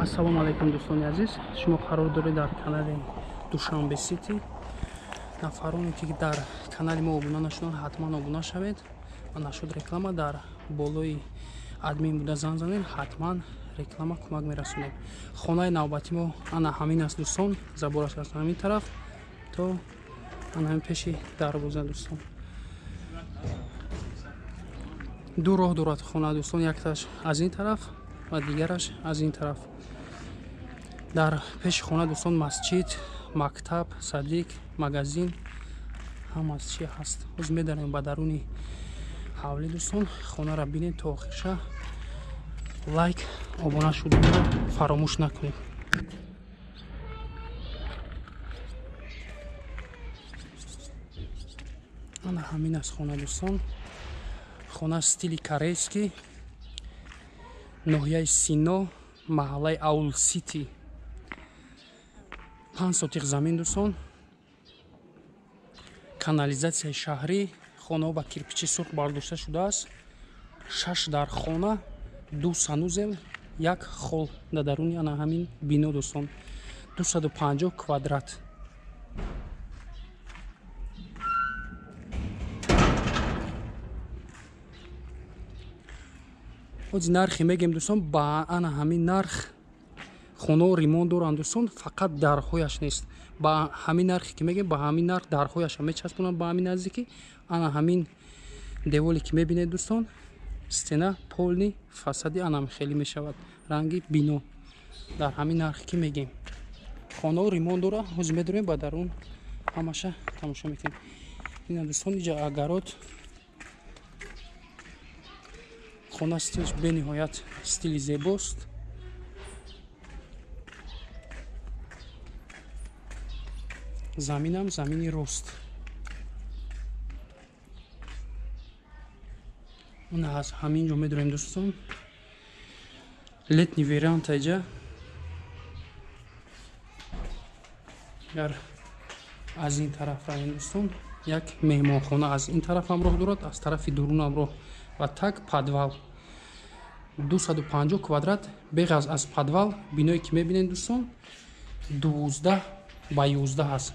Ассалому алайкум дӯстони азиз, шумо қарор доред дар канали Душанбе Сити. Нафароне ки дар канали мо обуна нашуданд, ҳатман обуна шавед ва нашуд реклама дар болои админ буда зан занед, ҳатман реклама кӯмак мерасонем. Хонаи навбати мо ана ҳамин аст дӯстон, забораш аз ҳамин тараф то ана ҳамин пеши дарвоза дӯстон. Ду роҳ дорад хона дӯстон, якташ аз ин тараф ва дигараш аз ин тараф. Дар пеши хона дӯстон масҷид, мактаб, садик, магазин ҳама чи ҳаст. Ҳоз медарем ба даруни ҳавлӣ дӯстон, хонаро бинед то охирша. Лайк, обуна шуданро фаромӯш накунед. Ана ҳамин аст хона дӯстон. Хона стили корейский, ноҳияи Сино, маҳаллаи Аул Сити. 5 сотиқ замин дӯстон, канализатсияи шаҳрӣ, хонаҳо ба кирпичи сурх бардошта шудааст. 6 дар хона, 2 санузел, 1 хол дар даруни ана ҳамин бино дӯстон. 250 квадрат. Ҳози нархе мегем дӯстон, ба ана ҳамин нарх хонаҳо ремонт доранд дӯстон, фақат дарҳояш нест. Ба ҳамин нархе ки мегем, ба ҳамин нарх дарҳояша мечаспонанд ба ҳамин наздикӣ. Ана ҳамин деволе ки мебинед дӯстон, стена полни фасади анам хеле мешавад ранги бино. Дар ҳамин нархе ки мегем хонаҳо ремонт дора. Ҳозир медорем ба дарун ҳамаша тамошо мекунем. Ина дӯстон, иҷа агарот. Хона стилш бениҳоят стили зебост. Заминам замини рост. Она аз ҳамин ҷо медорем дӯстон. Летний вариант аҷа. Агар аз ин тараф равем дӯстон, як меҳмонхона аз ин тараф ҳам роҳ дорад, аз тарафи дурун ҳам роҳ ва так подвал. 250 квадрат. Беғаз аз подвал биное ки мебинед дӯстон, 12 ба 11 аст.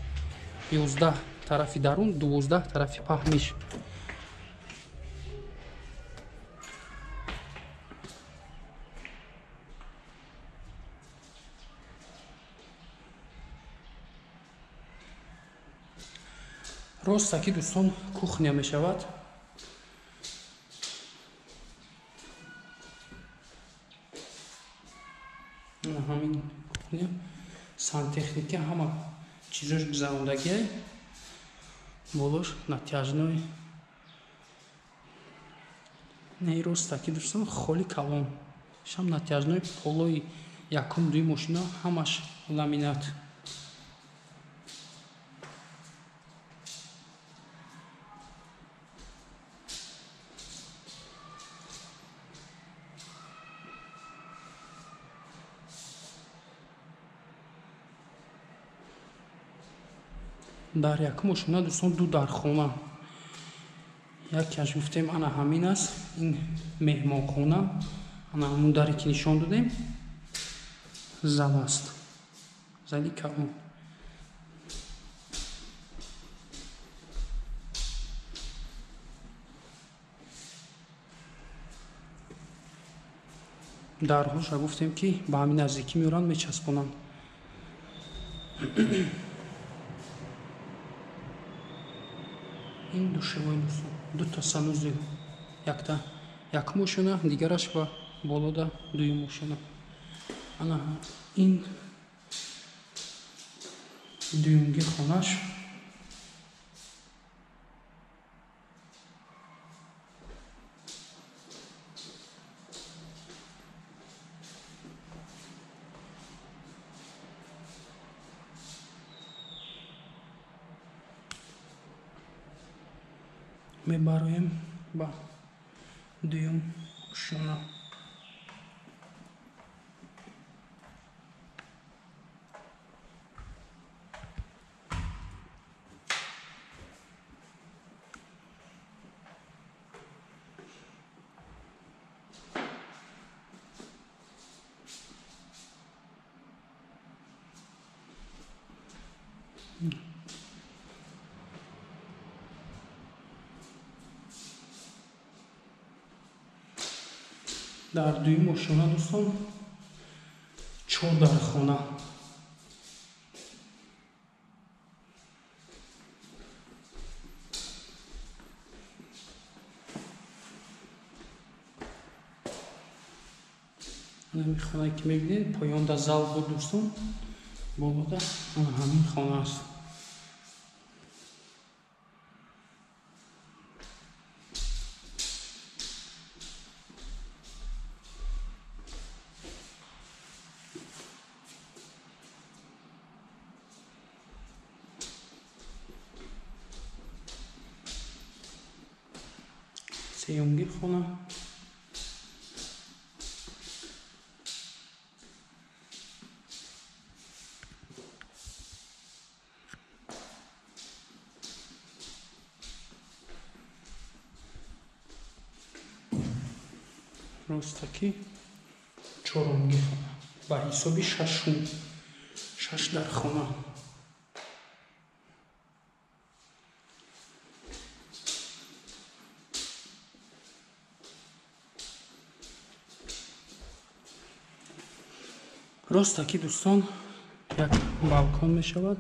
11 тарафи дарун, 12 тарафи паҳмиш. Ростаки дӯстон кухня мешавад. Ҳамин кухня, сантехника ҳама чизош гузарондагие. Болош натяжной. Не, ростаки дӯстон холи калон. Шам натяжной полои якум дуи мошина ҳамаш ламинат. Дар якум ошона дӯстон ду дархона. Якеаш гуфтем ана ҳамин аст, ин меҳмонхона, ана ҳамун даре ки нишон додем зал аст, зали калон. Дарҳоша гуфтем ки ба ҳамин наздикӣ меоранд, мечаспонанд. Ин душевой дӯстон, дута санузел, якта як мошина, дигараш ба болода дуюм мошина. Ана ин дуюмги хонаш. Мебароем ба дуюм ошона. Дар дуюм ошёна дӯстон 4 дархона. Ҳамин хонае ки мебинед поёнда зал буд дӯстон, болода ҳамин хона аст. Сеюмги хона. Ростаки чорумги хона ба ҳисоби шаш дар хона. Ростаки дӯстон як балкон мешавад.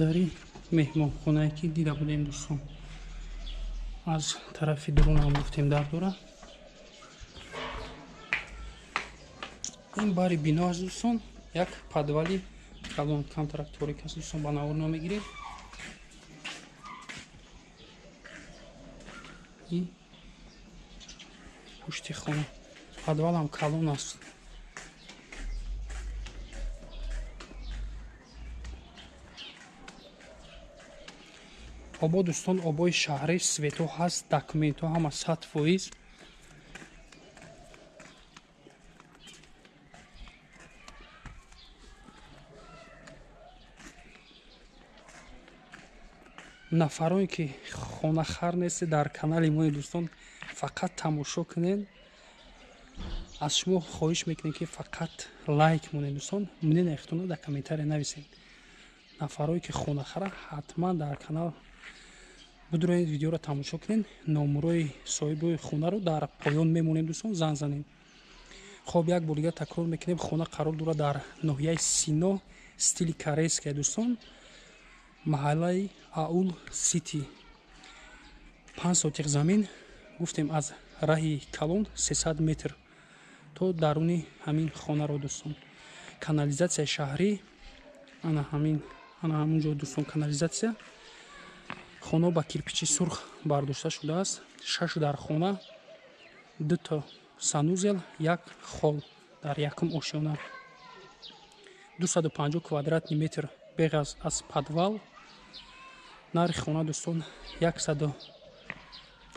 Дари меҳмонхонае ки дида будем дӯстон, аз тарафи дурунам гуфтем дар дора. Ин бари бино аст дӯстон, як подвали калон, камтарак торик аст дӯстон, ба навор намегирем. Ин пушти хона, подвалам калон аст. Обо дӯстон, обои шаҳри свето ҳаст, документҳо ҳама 100%. Нафарое ки хонахар нестед, дар канали мо дӯстон фақат тамошо кунед. Аз шумо хоҳиш мекунем ки фақат лайк монед дӯстон, мнение худтонро дар комментария нависед. Нафарое ки хонахара ҳатман дар канал будуроед, видеоро тамошо кунед. Номурои соҳиби хонаро дар поён мемонем дӯстон, занг занед. Хоб, як бор дигар такрор мекунем, хона қарор дорад дар ноҳияи Сино, стили корейская дӯстон, маҳаллаи Аул Сити. 5 сотиқ замин, гуфтем аз раҳи калон 300 метр то даруни ҳамин хонаро дӯстон. Канализатсияи шаҳрӣ ана ҳамин ҷо дӯстон, канализатсия. Хона ба кирпичи сурх бардошта шудааст. 6 дар хона, 2 то санузел, 1 хол дар якум ошёна. 250 квадратни метр беғаз аз подвал. Нархи хона дӯстон 150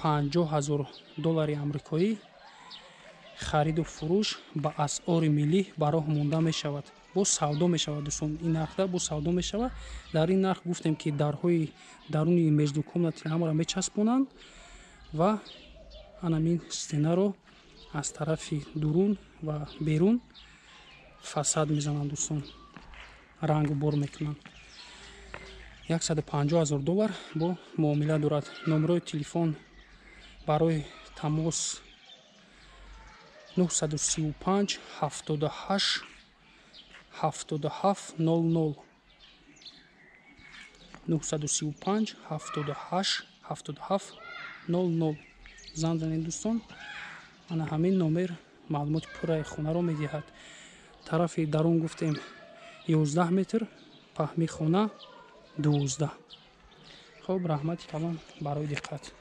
000 доллари амрикоӣ. Хариду фурӯш ба асъори миллӣ ба роҳ монда мешавад. Бо савдо мешавад дӯстон, ин нархда бо савдо мешавад. Дар ин нарх гуфтем ки дарҳои даруни междукомнати ҳамаро мечаспонанд ва анамин стенаро аз тарафи дурун ва берун фасад мезананд дӯстон, рангу бор мекунанд. 150 000 доллар бо муомила дорад. Номерои телефон барои тамос 935 78. 77 00, 935 78 77 00 занг занед, дӯстон. Ана ҳамин номер маълумоти пурраи хонаро медиҳад. Тарафи дарун гуфтем, 11 метр, паҳми хона 12. Хуб, раҳмати калон барои диққат.